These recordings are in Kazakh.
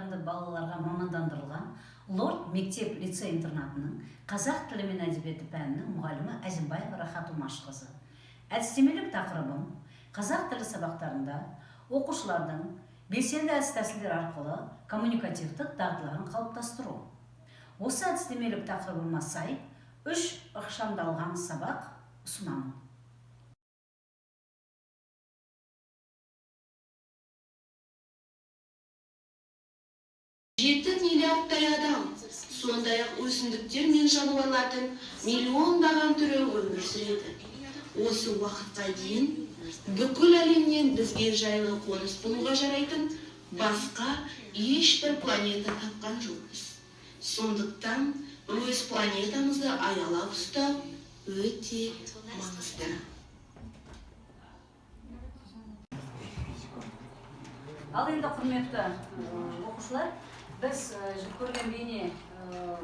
Дарынды балаларға мамандандырылған Лорд мектеп лицей интернатының қазақ тілі мен әдебиеті пәнінің мұғалімі Әзімбаева Рахат Омашқызы. Әдістемелік тақырыбым: қазақ тілі сабақтарында оқушылардың белсенді әдіс тәсілдер арқылы коммуникативтік дағдыларын қалыптастыру. Осы әдістемелік тақырыбыма сай үш ықшамдалған сабақ ұсынамын. 7 миллиардтай адам, сондай-ақ өсімдіктер мен жануарлардың миллиондаған түрі өмір сүреді. Осы уақытқа дейін бүкіл әлемнен бізге жайлы қоныс болуға жарайтын басқа ешбір планета тапқан жоқпыз. Сондықтан өз планетамызды аялап ұстау өте маңызды. Ал енді, құрметті оқушылар, біз көрген бейне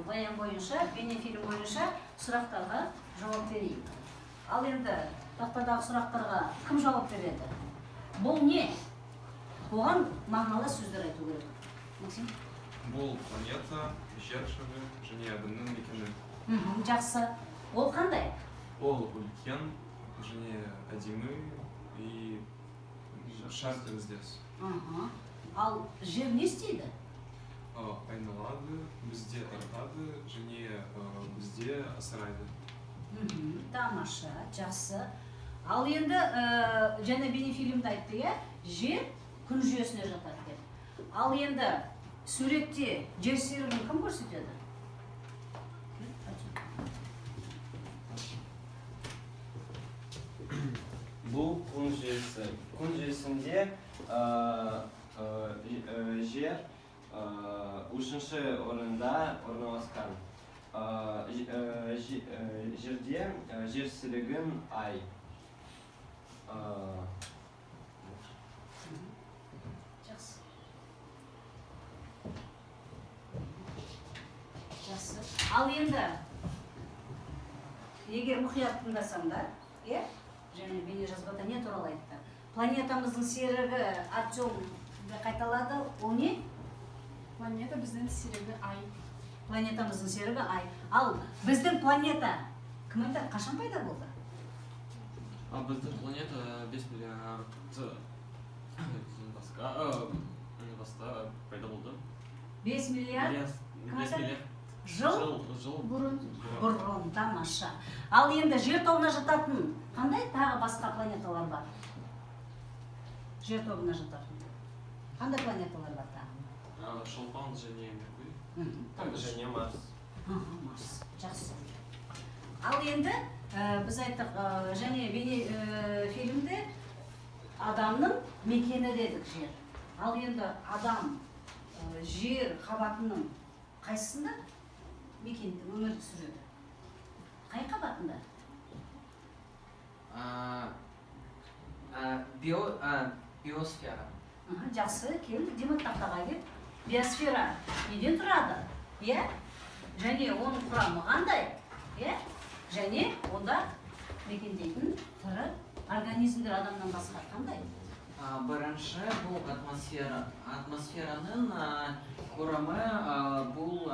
баян бойынша, бейнефильм бойынша сұрақтарға жауап берейік. Ал енді тақтадағы сұрақтарға кім жауап береді? Бұл не? Оған мағыналы сөздер айту керек. Максим. Бұл планета, жер шары және адамның мекені. Жақсы. Ол қандай? Ол үлкен және әдемі и шар тәріздес. Ал жер не істейді? Айналады, бізде тартады және бізде асырайды. Тамаша, жақсы. Ал енді және бейнефильмде айтты, иә, жер күн жүйесіне жатады деп. Ал енді суретте жер серігін кім көрсетеді? Бұл күн жүйесі. Күн жүйесінде жер үшінші орында орналасқан. Жерде жер серігін ай. Жақсы, жақсы. Ал енді егер мұқият тыңдасаңдар, иә, және бейнежазбада не туралы айтты? Планетамыздың серігі, Артем да қайталады. Ол не? Планета біздің серігі ай. Планетамыздың серігі ай. Ал біздің планета, кім айтады, қашан пайда болды? А біздің планета 5 миллиард басқа пайда болды. 5 миллиард 5 айтады? миллиард жыл жыл бұрын. Бұрын. Тамаша. Ал енді жер тобына жататын қандай тағы басқа планеталар бар? Жер тобына жататын қандай планеталар бар тағы? Шолпан және Меркурий. Тамаша. Және Марс. Марс. Жақсы. Ал енді біз айттық, және бейне фильмде адамның мекені дедік жер. Ал енді адам жер қабатының қайсысында мекен өмір сүреді? Қай қабатында? Биосфера. Жақсы, кел, Дима, тақтаға кел. Биосфера неден тұрады, иә, және оның құрамы қандай, иә, және онда мекендейтін тірі организмдер адамнан басқа қандай? Бірінші бұл атмосфера. Атмосфераның құрамы бұл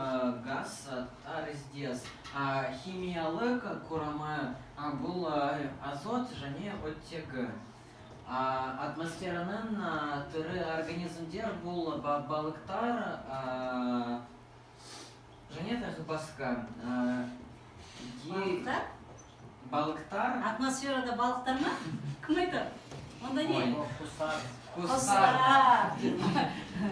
газ тәріздес. Химиялық құрамы бұл азот және оттегі. Атмосфераның тірі организмдер бұл балықтар және тағы басқа. Балықтар? Балықтар. Атмосферада балықтар ма? Кім айтады? Онда не? Ой, Құстар. Құстар. Құстар.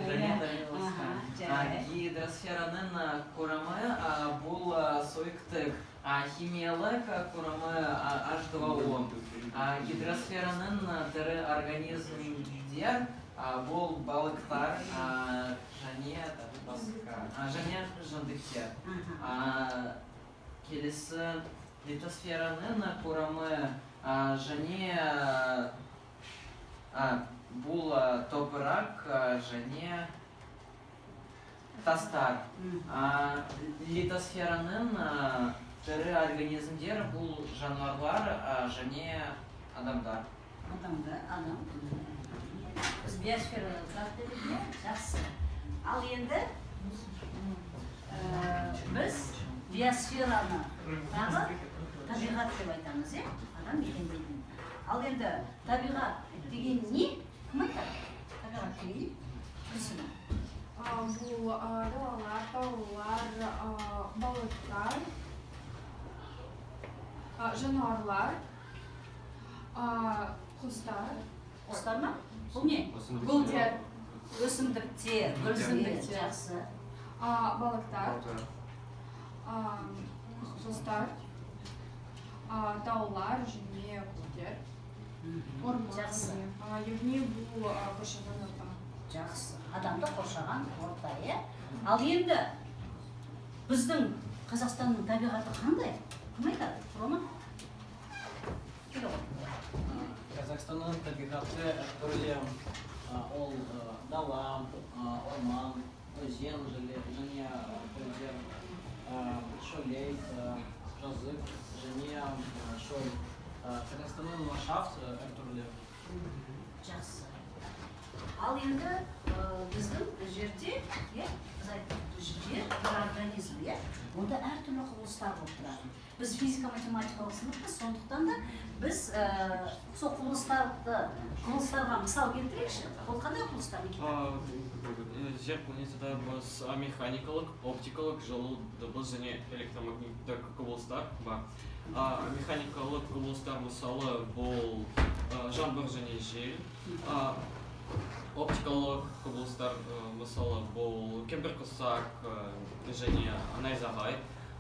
Және тағы басқа. Жарайды. Гидросфераның құрамы бұл сұйықтық. Химиялық құрамы H2O. Гидросфераның тірі организмдер бұл балықтар және тағы басқа. Және жәндіктер. Келесі литосфераның құрамы және бұл топырақ және тастар. Литосфераның тірі организмдер бұл жануарлар және адамдар. Адамдар, адам. Біз биосферада тұрады дедік, иә? Жақсы. Ал енді біз биосфераны тағы табиғат деп айтамыз, иә? Адам мекендейтін. Ал енді табиғат деген не? Кім айтады? Табиғат деген не? Гүлсина. Бұл далалар, таулар, балықтар, жануарлар, құстар. Құстар ма? Бұл не? Гүлдер. Өсімдіктер. Өсімдіктер. Жақсы. Балықтар, құстар, таулар және көлдер. Орман. Жақсы. Яғни бұл қоршаған орта. Жақсы. Адамды қоршаған орта, иә? Ал енді біздің Қазақстанның табиғаты қандай? Кім айтады? Рома? Келе ғой. Қазақстанның табиғаты әртүрлі, ол дала, орман, өзен және көлдер, шөлейт, жазық және шөл. Қазақстанның ландшафты әртүрлі. Жақсы. Ал енді біздің жерде, иә, біз айттық, жер бір организм, иә, онда әртүрлі құбылыстар болып тұрады. Біз физика математикалық сыныппыз, сондықтан да біз сол құбылыстарға мысал келтірейікші. Ол қандай құбылыстар, Никита? Жер планетада біз механикалық, оптикалық, жылу, дыбыс және электромагниттік құбылыстар бар. Механикалық құбылыстар мысалы бұл жаңбыр және жел. Оптикалық құбылыстар мысалы бұл кемпірқосақ және найзағай.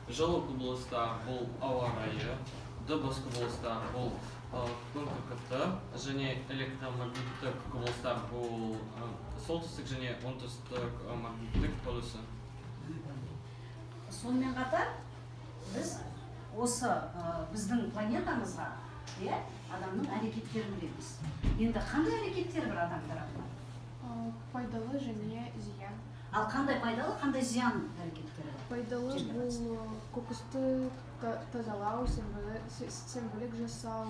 Жылу құбылыстар бұл ауа райы, дыбыс құбылыстар бұл күн күкірті және электромагниттік құбылыстар бұл солтүстік және оңтүстік магниттік полюсі. Сонымен қатар біз осы біздің планетамызға, иә, адамның әрекеттерін білеміз. Енді қандай әрекеттер бар адам тарапынан? Пайдалы және зиян. Ал қандай пайдалы, қандай зиян әрекеттері бар? Пайдалы бұл қоқысты тазалау, сенбілік жасау,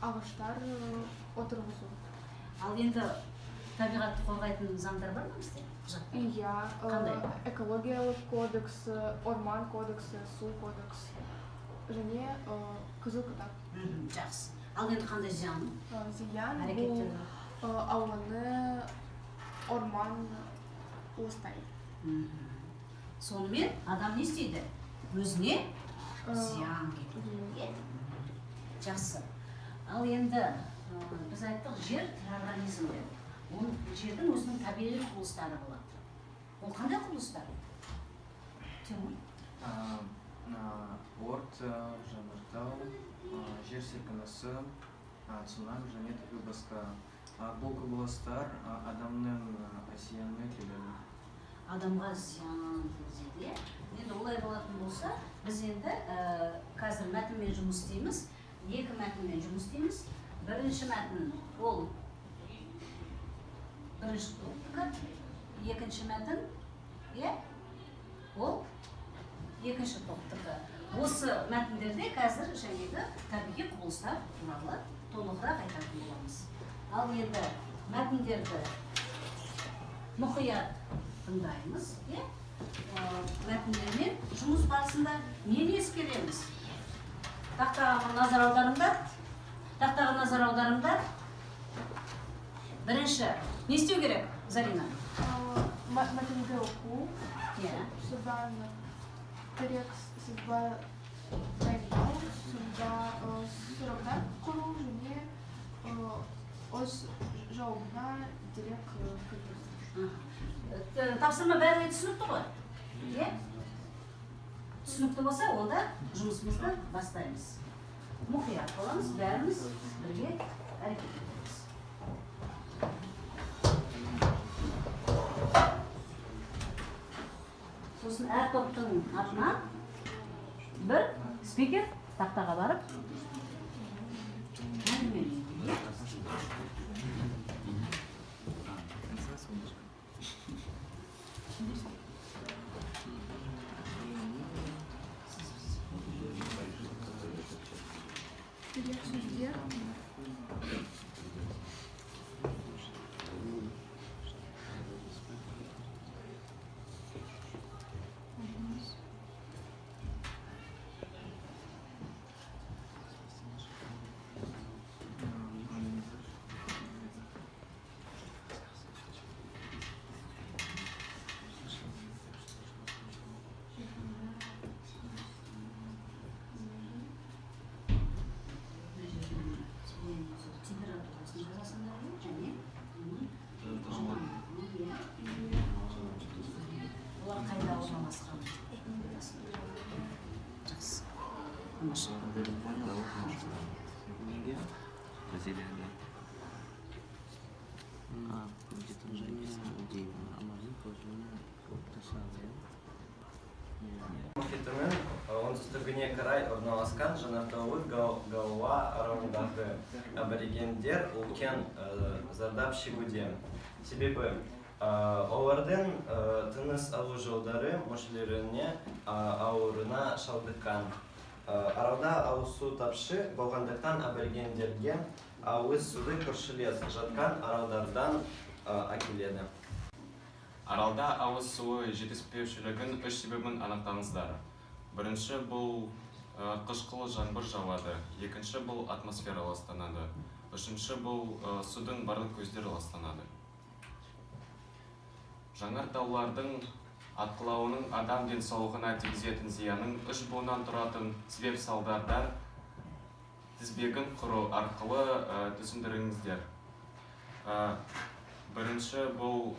ағаштар отырғызу. Ал енді табиғатты қорғайтын заңдар бар ма бізде? Құжаттар? Иә, Қандай? Экологиялық кодекс, орман кодексі, су кодекс және қызыл кітап. Жақсы. Ал енді қандай зиян? Зиян бұл Әрекеттер. ауаны орман ластайды. Сонымен адам не істейді? Өзіне зиян келтіреді. Жақсы. Ал енді біз айттық, жер тірі организм деп. Ол жердің өзінің табиғи құбылыстары болады. Ол қандай құбылыстар? Тимур? Өрт, жанартау, жер сілкінісі, цунами және тағы басқа. Бұл құбылыстар адамның зиянына келеді. Адамға зиян тигізеді, иә? Енді олай болатын болса, біз енді қазір мәтінмен жұмыс істейміз. Екі мәтінмен жұмыс істейміз. Бірінші мәтін ол бірінші топтікі, екінші мәтін, иә, ол екінші топтікі. Осы мәтіндерде қазір жәнегі табиғи құбылыстар туралы толығырақ айтатын боламыз. Ал енді мәтіндерді мұқият тыңдаймыз, иә? Мәтіндермен жұмыс барысында нені ескереміз? Тақтаға назар аударыңдар. Тақтаға назар аударыңдар. Бірінші, не істеу керек, Зарина? Мәтінді оқу, Иә. содан терек сызба дайындау, сонда сұрақтар құру және өз жауабына дерек келтіру. Тапсырма бәріне түсінікті ғой? Иә? Түсінікті болса, онда жұмысымызды бастаймыз. Мұқият боламыз, бәріміз бірге әрекет етеміз. Сосын әр топтың атынан бір спикер тақтаға барып әңгімелейді. Дерек сөздер. Орналасқан. Жақсы. Тамаша. Неге? Бразилияда. Где-то уже написано, где именно. Амазонка өзінің ортасында. Мұхитының оңтүстігіне қарай орналасқан жанартаулы Гауа аралындағы аборигендер үлкен зардап шегуде. Себебі олардың тыныс алу жолдары мүшелеріне ауруына шалдыққан. Аралда ауыз су тапшы болғандықтан, аборигендерге ауыз суды көршілес жатқан аралдардан әкеледі. Аралда ауыз суы жетіспеушілігінің үш себебін анықтаңыздар. Бірінші, бұл қышқыл жаңбыр жауады. Екінші, бұл атмосфера ластанады. Үшінші, бұл судың барлық көздері ластанады. Жанартаулардың атқылауының адам денсаулығына тигізетін зиянын үш буыннан тұратын себеп-салдардар тізбегін құру арқылы түсіндіріңіздер. Бірінші, бұл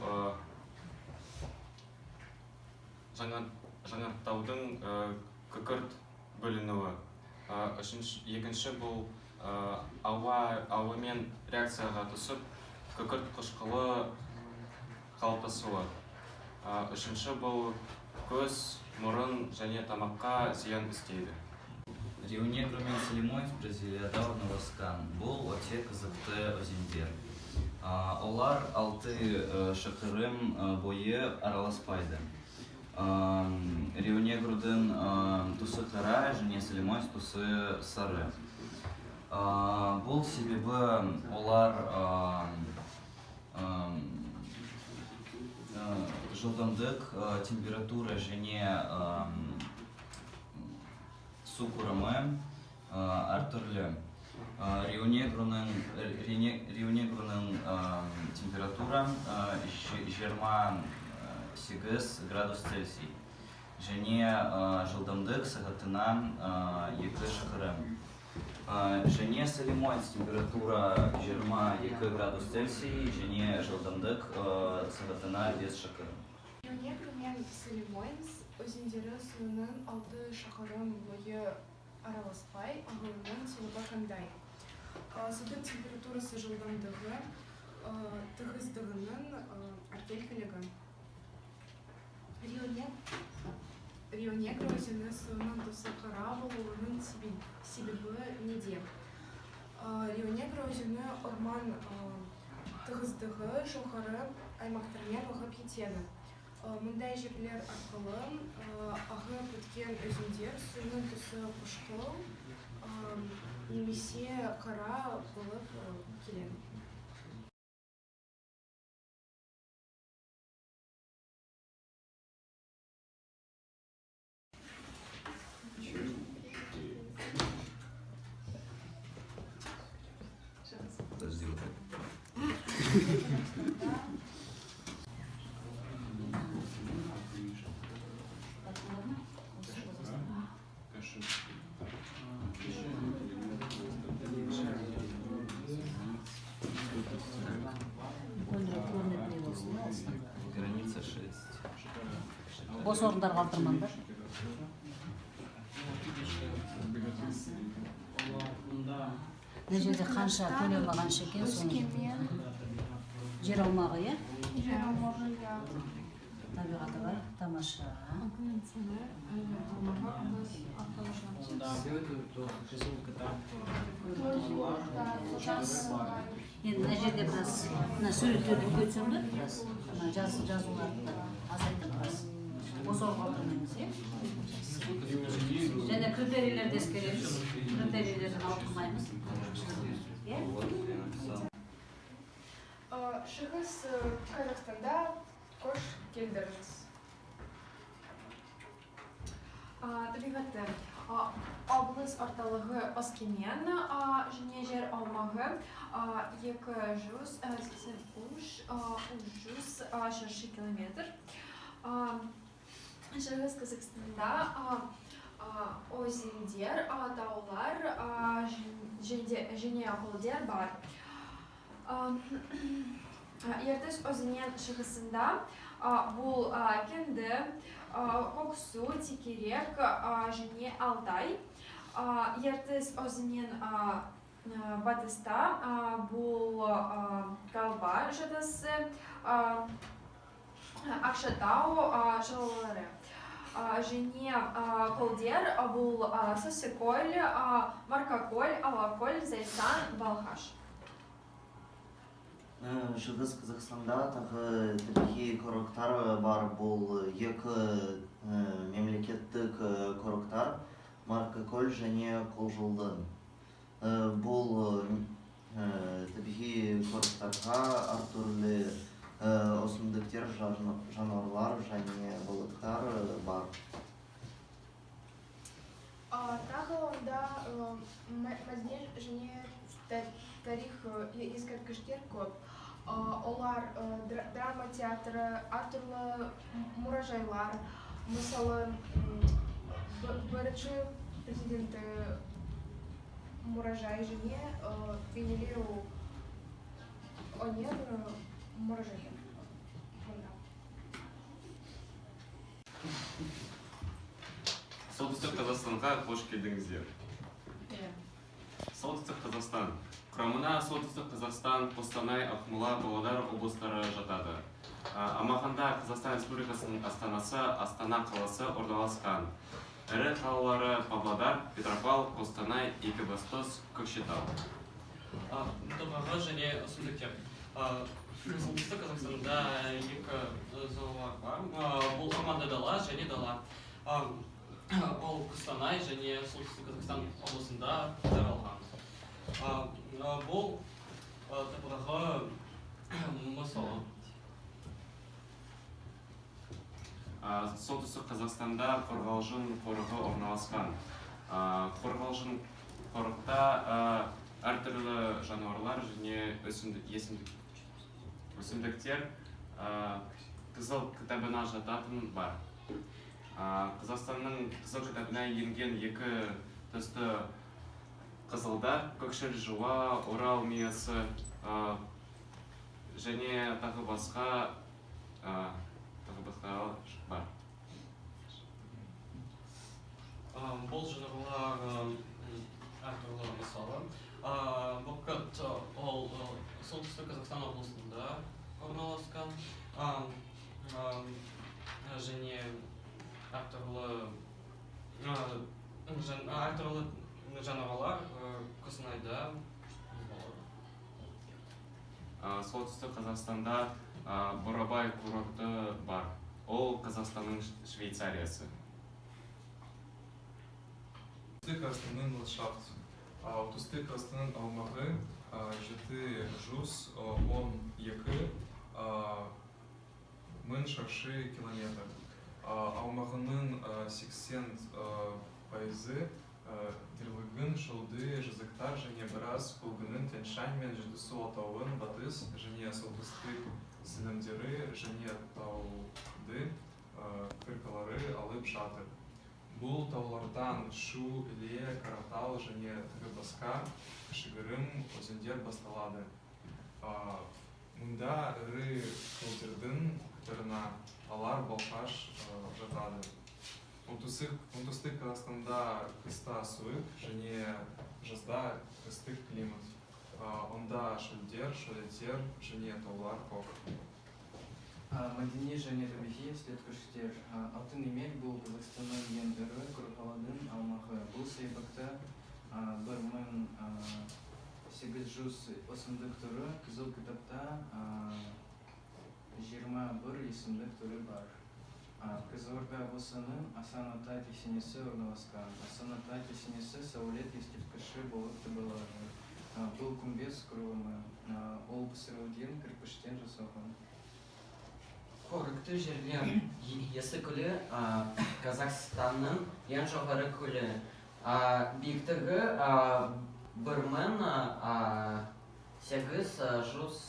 жанартаудың күкірт бөлінуі. Екінші, бұл ауамен реакцияға түсіп, күкірт қышқылы қалыптасуы. Үшінші, бұл көз, мұрын және тамаққа зиян істейді. Рио-Негру мен Солимойнс Бразилияда орналасқан. Бұл өте қызықты өзендер. Олар 6 шақырым бойы араласпайды. Рио-Негрудың түсі қара және Солимойнс түсі сары. Бұл себебі олар жылдамдық, температура және су құрамы әртүрлі. Рио-Негруның температура 28 градус Цельсий және жылдамдық сағатына 2 шақырым. Және Солимойнс температура 22 градус Цельсий және жылдамдық сағатына 5 шақырым. Рио-Негру мен Солимойнс өзендері суының 6 шақырым бойы араласпай ағуының себебі қандай? Судың температурасы, жылдамдығы, тығыздығының әркелкілігі. Рио-Негру өзені суының түсі қара болуының себебі неде? Рио-Негру өзені орман тығыздығы жоғары аймақтармен ағып кетеді. Мұндай жерлер арқылы ағып өткен өзендер суының түсі қышқыл немесе қара болып келеді. Подожди, вот так. Граница 6. Бос орындар қалдырмаңдар. Мына жерде қанша, көлемі қанша екен соны. Жер аумағы, иә? Жер аумағы, иә. Табиғаты бар, тамаша. Енді мына жерде біраз мына суреттерді үлкейтсем де, біраз мына жазуларды да азайтып, біраз бос орын қалдырмаймыз, иә? Және критерийлерді ескереміз, критерийлерден ауытқымаймыз, иә? Шығыс Қазақстанда қош келдіңіз. Табиғаты. Облыс орталығы Өскемен, және жер аумағы 283 шаршы километр. Шығыс Қазақстанда өзендер, таулар және көлдер бар. Ертіс өзенінің шығысында бұл кенді Көксу, Текерек және Алтай. Ертіс өзеннен батыста бұл Галба жотасы, Ақшатау жоталары. Және көлдер бұл Сосыкөл, Марқакөл, Алакөл, Зайсан, Балхаш. Шығыс Қазақстанда тағы тарихи қорықтар бар. Бұл екі мемлекеттік қорықтар: Марқакөл және Қолжылды. Бұл табиғи қорықтарға әртүрлі өсімдіктер, жануарлар және балықтар бар. Тағы онда мәдениет және тарих ескерткіштер көп. Олар драма театры, әртүрлі мұражайлар, мысалы, бірінші президенті мұражай және бейнелеу өнер мұражайы мұнда. Солтүстік Қазақстанға қош келдіңіздер. Солтүстік Қазақстан. Құрамына Солтүстік Қазақстан, Қостанай, Ақмола, Павлодар облыстары жатады. Аумағында Қазақстан Республикасының астанасы Астана қаласы орналасқан. Ірі қалалары Павлодар, Петропавл, Қостанай, Екібастұз, Көкшетау. Топырағы және өсімдіктер. Солтүстік Қазақстанда екі зоолар бар. Бұл орманды дала және дала. Ол Қостанай және Солтүстік Қазақстан облысында таралған. Бұл топырағы мысалы. Солтүстік Қазақстанда Қорғалжын қорығы орналасқан. Қорғалжын қорықта әртүрлі жануарлар және өсімдіктер қызыл кітабына жататын бар. Қазақстанның қызыл кітабына енген екі түсті қызылда көкшіл жуа, орал миясы және тағы басқа бар. Бұл жануарлар әртүрлі мысалы. Бүркіт ол Солтүстік Қазақстан облысында орналасқан. Және әртүрлі жануарлар Қостанайда болады. Солтүстік Қазақстанда Бурабай курорты бар. Ол Қазақстанның Швейцариясы. Оңтүстік Қазақстанның ландшафт. Оңтүстік Қазақстанның аумағы 712 мың шаршы километр. Аумағының 80% дерлігін шөлді жазықтар және біраз бөлігінің Тянь-Шань мен Жетісу алатауының батыс және солтүстік сілемдері және тауды қырқалары алып жатыр. Бұл таулардан Шу, Іле, Қаратал және тағы басқа кішігірім өзендер басталады. Мұнда ірі көлдердің қатарына Алар, Балқаш жатады. Оңтүстік Қазақстанда қыста суық және жазда ыстық климат. Онда шөлдер, шөлейттер және таулар көп. Мәдени және табиғи ескерткіштер. Алтын Емел бұл Қазақстанның ең ірі қорғалатын аумағы. Бұл себепті 1800 өсімдік түрі, Қызыл кітапта 21 өсімдік түрі бар. Қызылорда облысының Асан ата кесенесі орналасқан. Асан ата кесенесі сәулет ескерткіші болып табылады. Бұл күмбез құрылымы. Ол пісірілген кірпіштен жасалған. Қорықты жерлер. Есік көлі Қазақстанның ең жоғары көлі. Биіктігі 1800.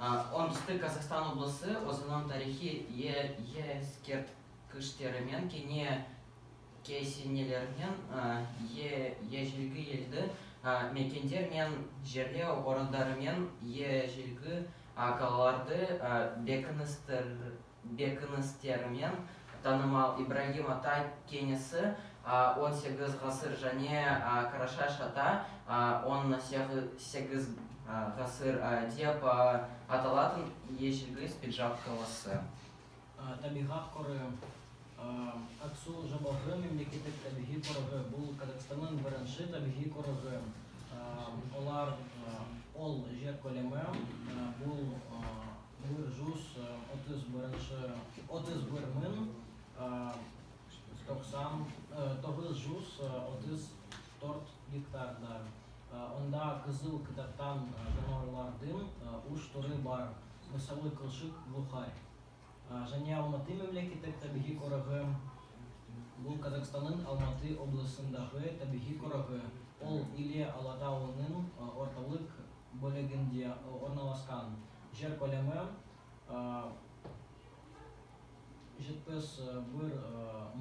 Оңтүстік Қазақстан облысы өзінің тарихи ескерткіштерімен, кене кесенелермен, ежелгі елді мекендер мен жерлеу орындарымен, ежелгі қалаларды, бекіністерімен. бекіністерімен танымал. Ибрагим ата кеңесі 18 ғасыр және Қарашаш ата 18 ғасыр деп аталатын ежелгі Спиджак қаласы. Табиғат қорығы. Ақсу Жабағылы мемлекеттік табиғи қорығы. Бұл Қазақстанның бірінші табиғи қорығы. Олар ол жер көлемі бұл 131 мың 934 гектарда. Онда қызыл кітаптан жануарлардың 3 түрі бар, мысалы қылшық, глухарь. Және Алматы мемлекеттік табиғи қорығы. Бұл Қазақстанның Алматы облысындағы табиғи қорығы. Ол Іле Алатауының орталық бөлігінде орналасқан. Жер көлемі 71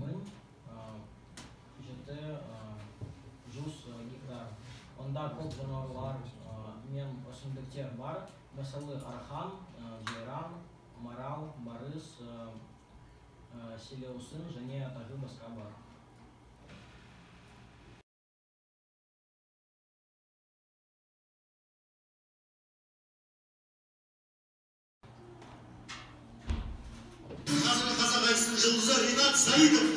мың 700 гектар. Онда көп жануарлар мен өсімдіктер бар, мысалы арқан, жайран, марал, барыс, селеусын және тағы басқа бар. Қазіргі қазақ айтысының жұлдызы Ринат Заитов.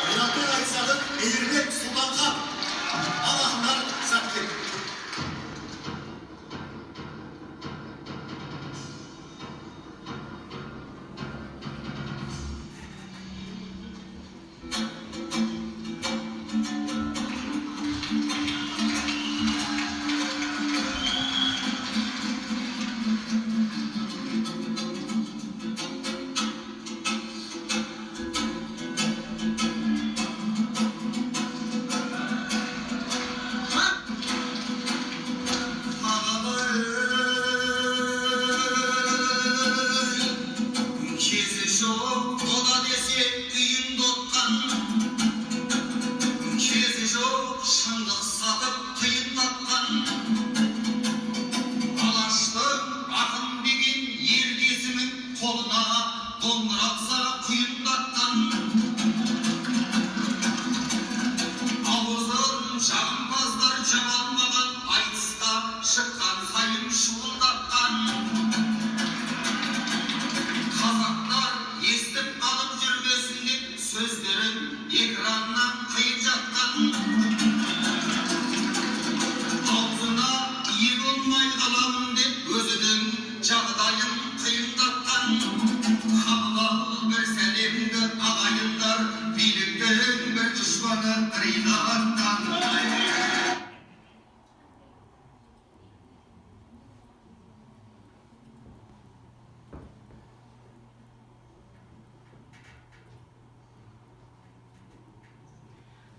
Ринатпен айтысады Мейірбек Сұлтанхан. Ал ақындар, сәттілік.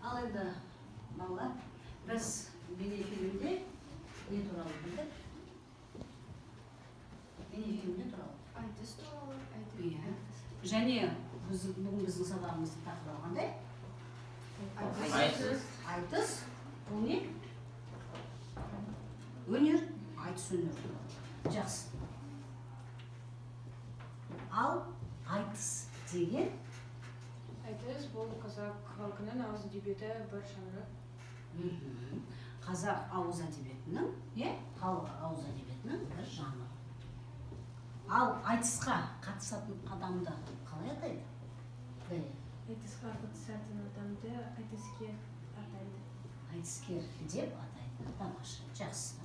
Ал енді балалар, біз бейнефильмде не туралы білдік? Бейнефильм не туралы? Айтыс туралы. Иә. Және бүгін біздің сабағымыздың тақырыбы қандай? Айтыс. Айтыс. Бұл не? Өнер. Айтыс өнері туралы. Жақсы. Ал айтыс деген? Айтыс бұл қазақ халқының ауыз әдебиеті бір жанры. Қазақ ауыз әдебиетінің, халық ауыз әдебиетінің бір жанры. Ал айтысқа қатысатын адамды қалай атайды? Айтысқа қатысатын адамды айтыскер атайды. Айтыскер деп атайды. Тамаша, жақсы.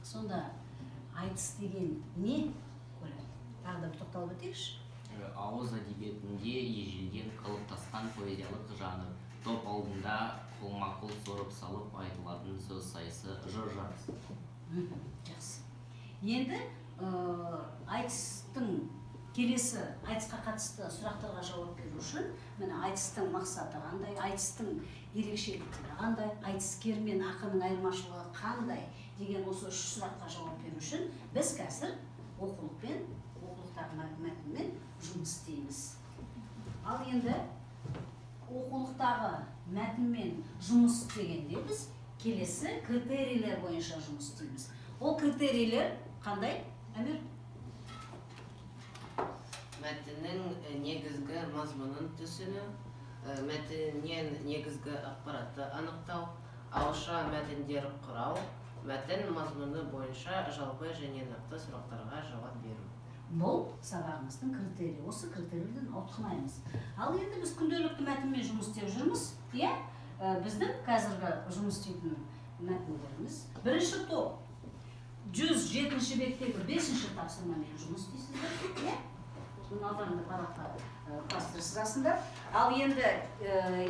Сонда айтыс деген не? Коля, тағы да бір тоқталып өтейікші. Ауыз әдебиетінде ежелден қалыптасқан поэзиялық жанр. Топ алдында қолма-қол сорып салып айтылатын сөз сайысы, жыр жарысы. Жақсы. Енді айтыстың келесі айтысқа қатысты сұрақтарға жауап беру үшін міне айтыстың мақсаты қандай, айтыстың ерекшеліктері қандай, айтыскер мен ақынның айырмашылығы қандай деген осы үш сұраққа жауап беру үшін біз қазір оқулықпен, оқулықтағы мәтінмен жұмыс істейміз. Ал енді оқулықтағы мәтінмен жұмыс істегенде біз келесі критерийлер бойынша жұмыс істейміз. Ол критерийлер қандай, Әмір? Мәтіннің негізгі мазмұнын түсіну, мәтіннен негізгі ақпаратты анықтау, ауызша мәтіндер құрау, мәтін мазмұны бойынша жалпы және нақты сұрақтарға жауап беру. Бұл сабағымыздың критерийі. Осы критерийден ауытқымаймыз. Ал енді біз күнделікті мәтінмен жұмыс істеп жүрміз, иә? Біздің қазіргі жұмыс істейтін мәтіндеріміз. Бірінші топ 107 беттегі 5-ші тапсырмамен жұмыс істейсіздер, иә? Бұның алдарында параққа кластер сызасыңдар. Ал енді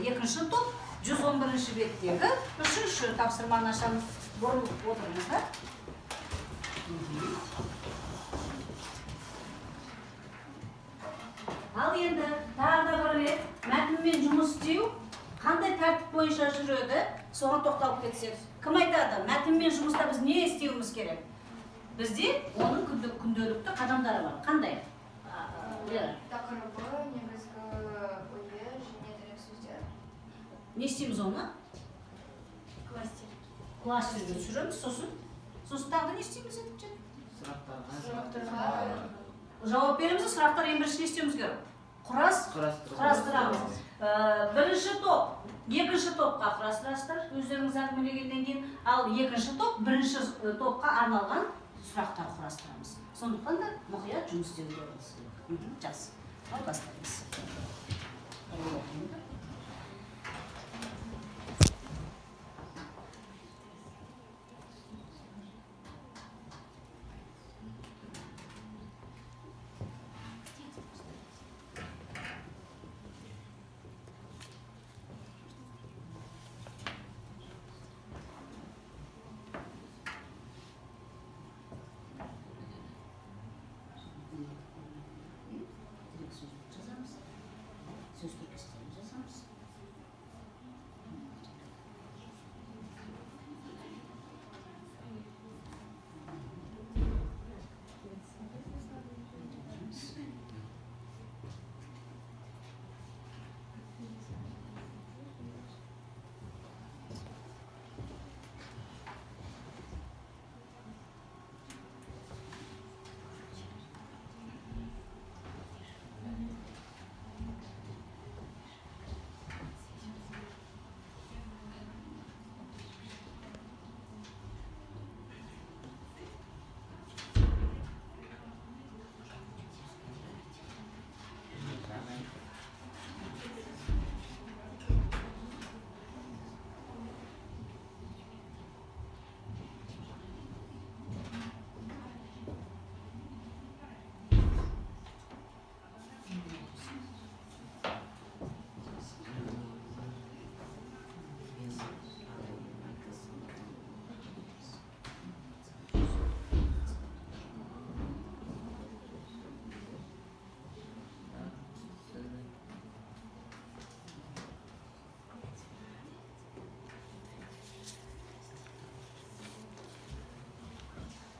екінші топ 111 беттегі 3-ші тапсырманы ашамыз. Бұрылып отырыңыздар. Ал енді тағы да бір рет мәтінмен жұмыс істеу қандай тәртіп бойынша жүреді, соған тоқталып кетсек. Кім айтады, мәтінмен жұмыста біз не істеуіміз керек? Бізде оның күнделікті қадамдары бар. Қандай? Лера. Тақырыбы, негізгі ойы және дерек сөздер. Не істейміз оны? Кластер. Кластерге түсіреміз, сосын тағы да не істейміз енді? Сұрақтарға жауап береміз, сұрақтар ең бірінші не істеуіміз керек? Құрастырамыз. Бірінші топ, екінші топқа құрастырасыздар, өздеріңіз әңгімелегеннен кейін. Ал екінші топ, бірінші топқа арналған сұрақтар құрастырамыз. Сондықтан да мұқият жұмыс істеулеріңіз керек. Жақсы. Ал бастаймыз. Сөз тіркестерін жазамыз.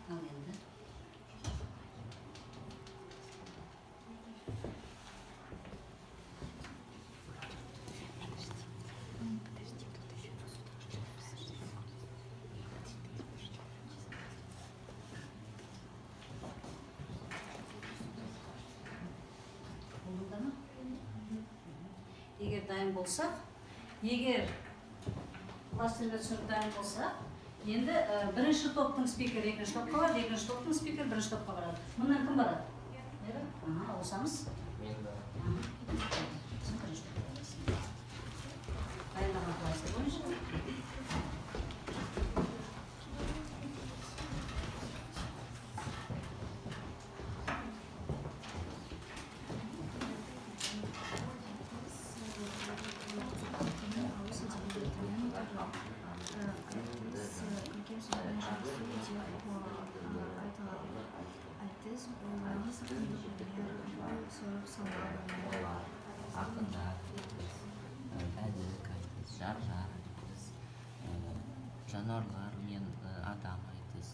Ал енді егер дайын болсақ, егер кластерге түсіріп дайын болсақ, енді бірінші топтың спикері екінші топқа барады, екінші топтың спикері бірінші топқа барады. Мұнан кім барады? Лера? Ауысамыз. Мен барамын. Сен бірінші топқа барасың. Дайындаған кластер бойынша. Ақындар айтыс, бәдік айтыс, жар-жар айтыс, жануарлар мен адам айтыс,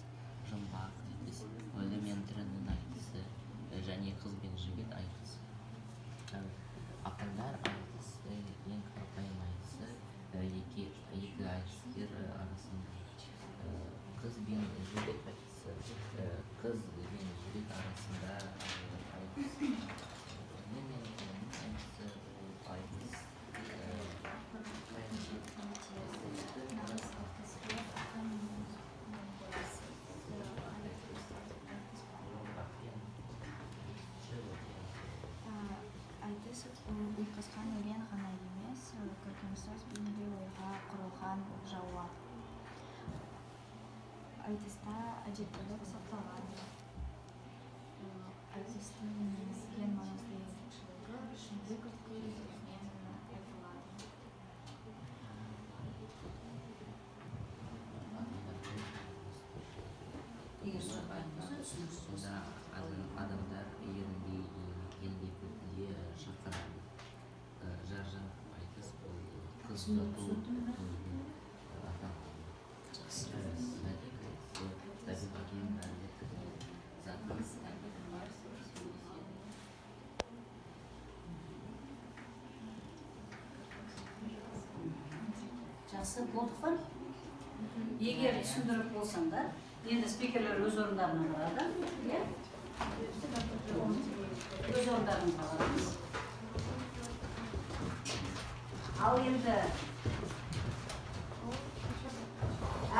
жұмбақ айтыс, өлі мен тірінің айтысы және қыз бен жігіт айтысы. Ақындар айтысы ең қарапайым айтысы, екі айтыскер арасында. Қыз бен жігіт айтысы, қыз бен жігіт арасында айтыс. Айтыс ұйқасқан өлең ғана емес, көркем сөз бейнелеу ойға құрылған жауап. Айтыста әдептілік сақталады. Айтыстың ең маңызды ерекшелігі шындық күлкімен айтылады. Егер сұрақтарыңыз болса, түсініксіз болса. Адамдар ерінбей еңбек етуге шақырады. Жар-жар айтыс бұл қыз ұзату тойымен аталады. Мәдек айтысы табиғатының мәндік затын сөйлеседі. Жақсы, болдық па? Егер түсіндіріп болсаңдар, енді спикерлер өз орындарына барады, иә? Өз орындарыңызға барамыз. Ал енді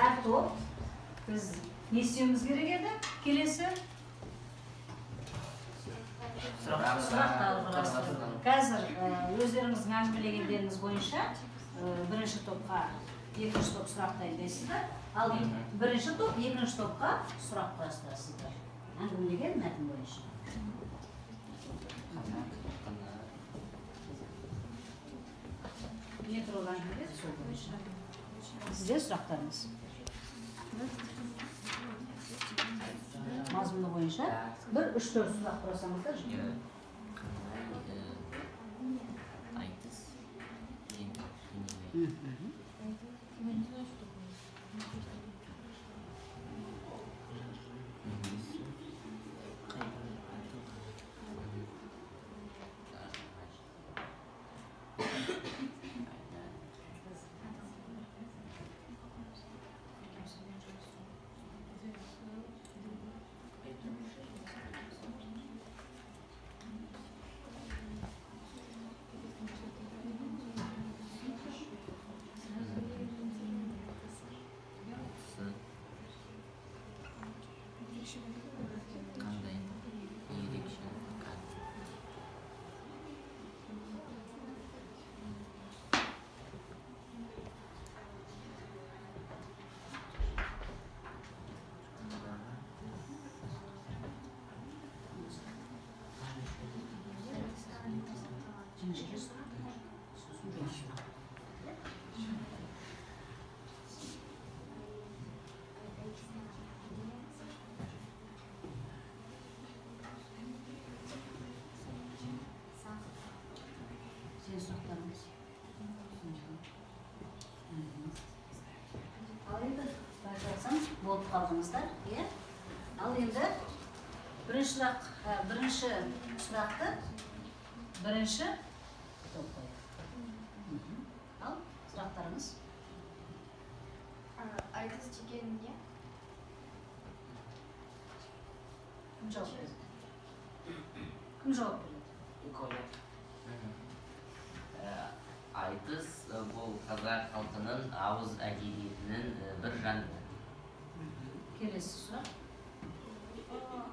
әр топ біз не істеуіміз керек еді? Келесі сұрақтар құрастыру. Қазір өздеріңіздің әңгімелегендеріңіз бойынша бірінші топқа екінші топ сұрақ дайындайсыздар. Ал бірінші топ екінші топқа сұрақ құрастырасыздар. Әңгімелеген мәтін бойынша. Не туралы әңгімеледі, сол бойынша. Сізде сұрақтарыңыз. Мазмұны бойынша бір, үш, төрт сұрақ құрасаңыздар жетеді. Қандай айтыс ең қандай ерекшелік? Жіңішке сұрақ, сосын жұп сұрақ. Сенің сұрақтарыңыз. Ал енді байқасам болып қалдыңыздар, иә? Ал енді бірінші сұрақ, бірінші сұрақты бірінші топ қояды. Ал сұрақтарыңыз. Айтыс деген не? Кім жауап береді? Кім жауап береді? Коля. Айтыс бұл қазақ халқының ауыз әдебиетінің бір жанры. Келесі сұрақ.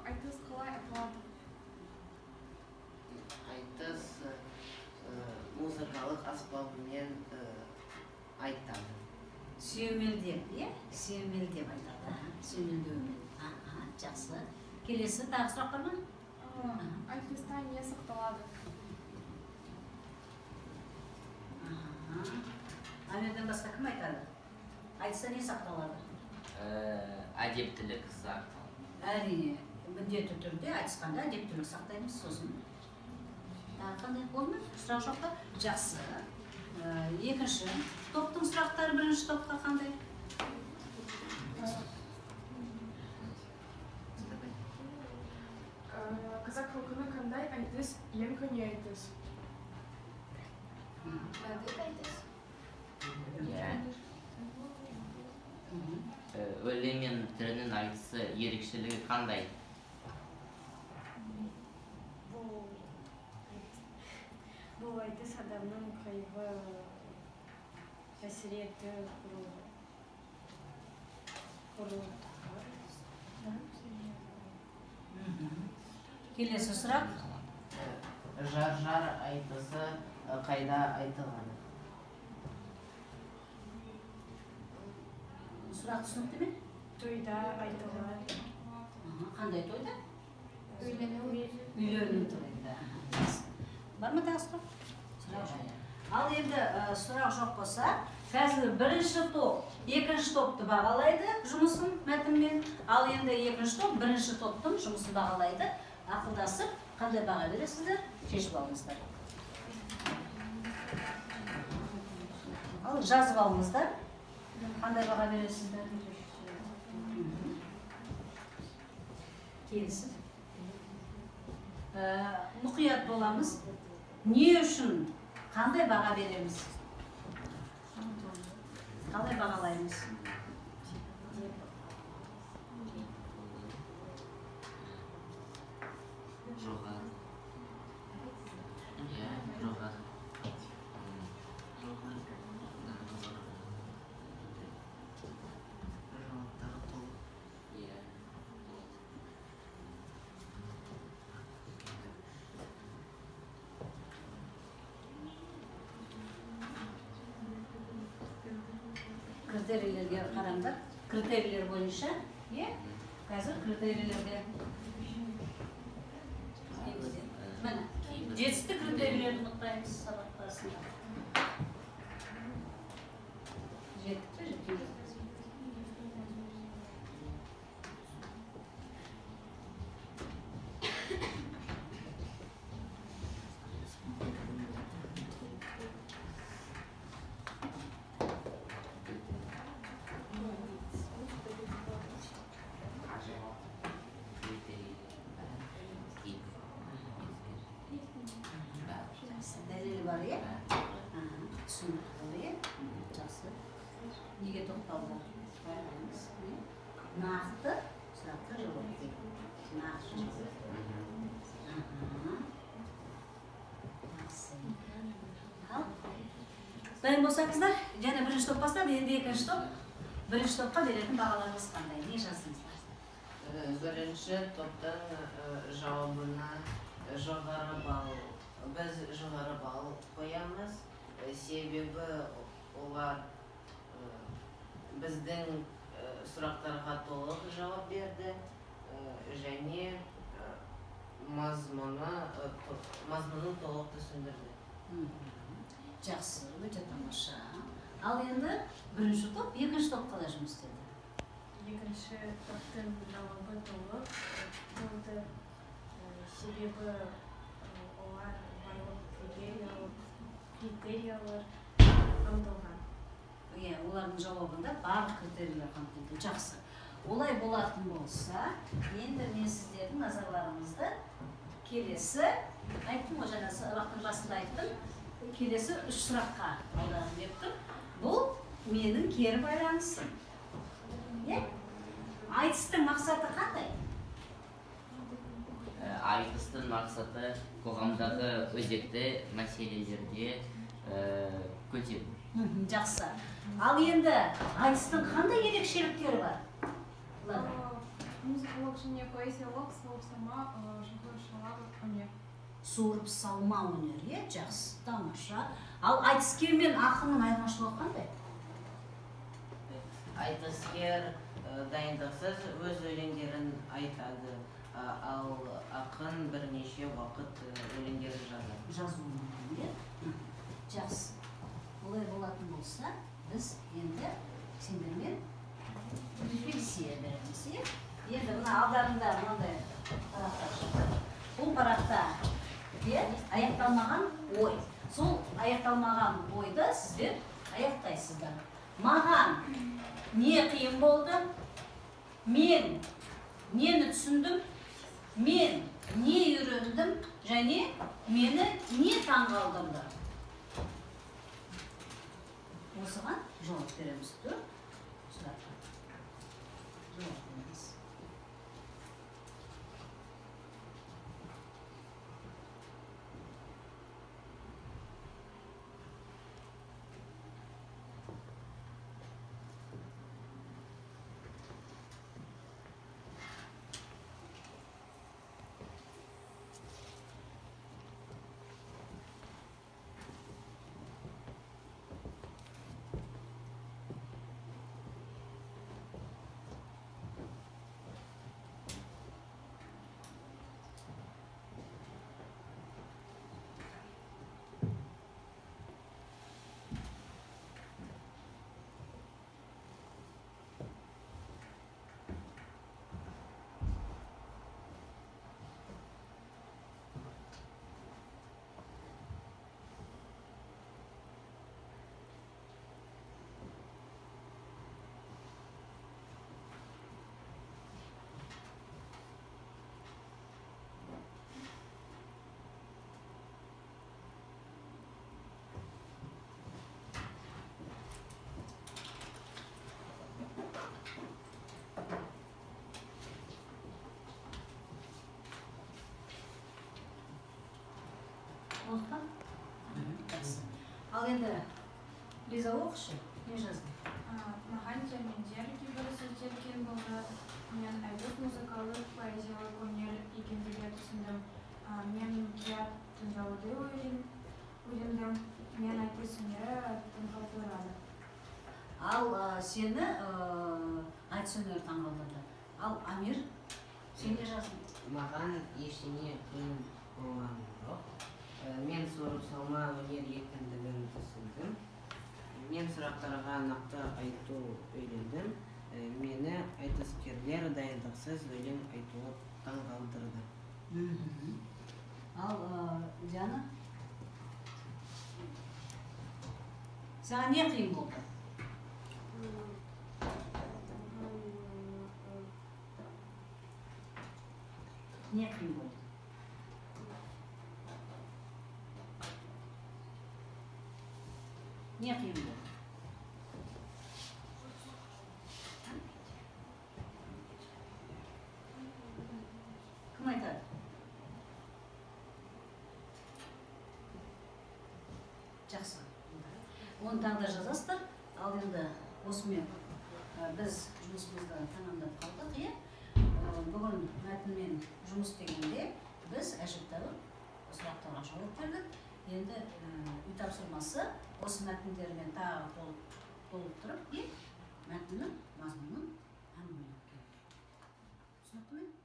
Айтыс қалай аталады? Айтыс музыкалық аспабымен айтады. Сүйемелдеп, иә? Сүйемелдеп айтады. Сүйемелдеумен. Жақсы. Келесі тағы сұрақ бар ма? Айтыста не сақталады? Амирден басқа кім айтады? Айтыста не сақталады? Әдептілік сақталады. Әрине, міндетті түрде айтысқанда әдептілік сақтаймыз. Сосын тағы қандай болды ма? Сұрақ жоқ па? Жақсы. Екінші топтың сұрақтары бірінші топқа қандай? Қазақ халқының қандай айтыс ең көне айтыс? Мәдік айтыс. Иә. Өлі мен тірінің айтысы ерекшелігі қандай? Бұл айтыс адамның қайғы қасіреті құрылды. Келесі сұрақ. Жар-жар айтысы қайда айтылады? Сұрақ түсінікті ме? Тойда айтылады. Қандай тойда? Үйлену. Үйлену тойында. Бар ма тағы сұрақ? Сұрақ жоқ. Ал енді сұрақ жоқ болса, қазір бірінші топ екінші топты бағалайды жұмысын мәтінмен, ал енді екінші топ бірінші топтың жұмысын бағалайды. Ақылдасып қандай баға бересіздер, шешіп алыңыздар. Ал жазып алыңыздар. Қандай баға бересіздер? Келісіп. Мұқият боламыз. Не үшін қандай баға береміз? Қалай бағалаймыз? Жоғары. Иә, жоғары. Жоғары. Жауаптары толық. Иә. Критерийлерге қараңдар. Критерийлер бойынша, иә? Қазір критерийлерге міне жетістік критерийлерін ұмытпаймыз сабақ барысында. Жеттік пе, жеткен жоқ. Дәлелі бар, иә? Түсінікті болды, иә? Жақсы. Неге тоқталды? Байқаймыз. Нақты сұраққа жауап беру. Нақты жауап. Жақсы. Ал, дайын болсаңыздар, және бірінші топ бастады, енді екінші топ. Бірінші топқа беретін бағаларыңыз қандай? Не жаздыңыздар? Бірінші топтың жауабына жоғары балл. Біз жоғары балл қоямыз, себебі олар біздің сұрақтарға толық жауап берді және мазмұнын толық түсіндірді. Жақсы, өте тамаша. Ал енді бірінші топ, екінші топ қалай жұмыс істеді? Екінші топтың жауабы толық болды, себебі олар барлық критериялар қамтылған. Иә, олардың жауабында барлық критерийлер қамтылды. Жақсы. Олай болатын болса, енді мен сіздердің назарларыңызды келесі, айттым ғой, жаңа сабақтың басында айттым, келесі үш сұраққа аударғым келіп тұр. Бұл менің кері байланысым. Иә? Айтыстың мақсаты қандай? Айтыстың мақсаты қоғамдағы өзекті мәселелерге көтеру. Жақсы. Ал енді айтыстың қандай ерекшеліктері бар? Музыкалық және поэзиялық суырып салма өнер. Суырып салма өнер, иә? Жақсы, тамаша. Ал айтыскер мен ақынның айырмашылығы қандай? Айтыскер дайындықсыз өз өлеңдерін айтады, ал ақын бірнеше уақыт өлеңдерін жазады. Жазуы мүмкін, иә? Жақсы. Олай болатын болса, біз енді сендермен рефлексия береміз, иә? Енді мына алдарында мынандай парақтар шықты. Бұл парақта аяқталмаған ой. Сол аяқталмаған ойды сіздер аяқтайсыздар. Маған не қиын болды? Мен нені түсіндім? Мен не үйрендім? Және мені не таңғалдырды? Осыған жауап береміз. Төрт сұраққа жауап береміз. Толық па? Жақсы. Ал енді Лиза, оқышы, не жаздың? Маған терминдер, кейбір сөздер қиын болды. Мен айтыс музыкалық, поэзиялық өнер екендігін түсіндім. Мен мұқият тыңдауды үйрендім. Мен айтыс өнері таңғалдырады. Ал сені айтыс өнері таңғалдырды. Ал Амир, сен не жаздың? Маған ештеңе қиын болған жоқ. Мен сорып салма өнер екендігін түсіндім. Мен сұрақтарға нақты айту үйрендім. Мені айтыскерлер дайындықсыз өлең айтуы таңғалдырды. Ал Диана, саған не қиын болды? Не қиын болды? Не қиын болды? Кім айтады? Жақсы. Оны тағы да жазасыздар. Ал енді осымен біз жұмысымызды тәмамдап қалдық, иә? Бүгін мәтінмен жұмыс істегенде біз әжептәуір сұрақтарға жауап бердік. Енді үй тапсырмасы осы мәтіндермен тағы толықтырып, мәтіннің мазмұнын әңгімелеп келу. Түсінікті ме?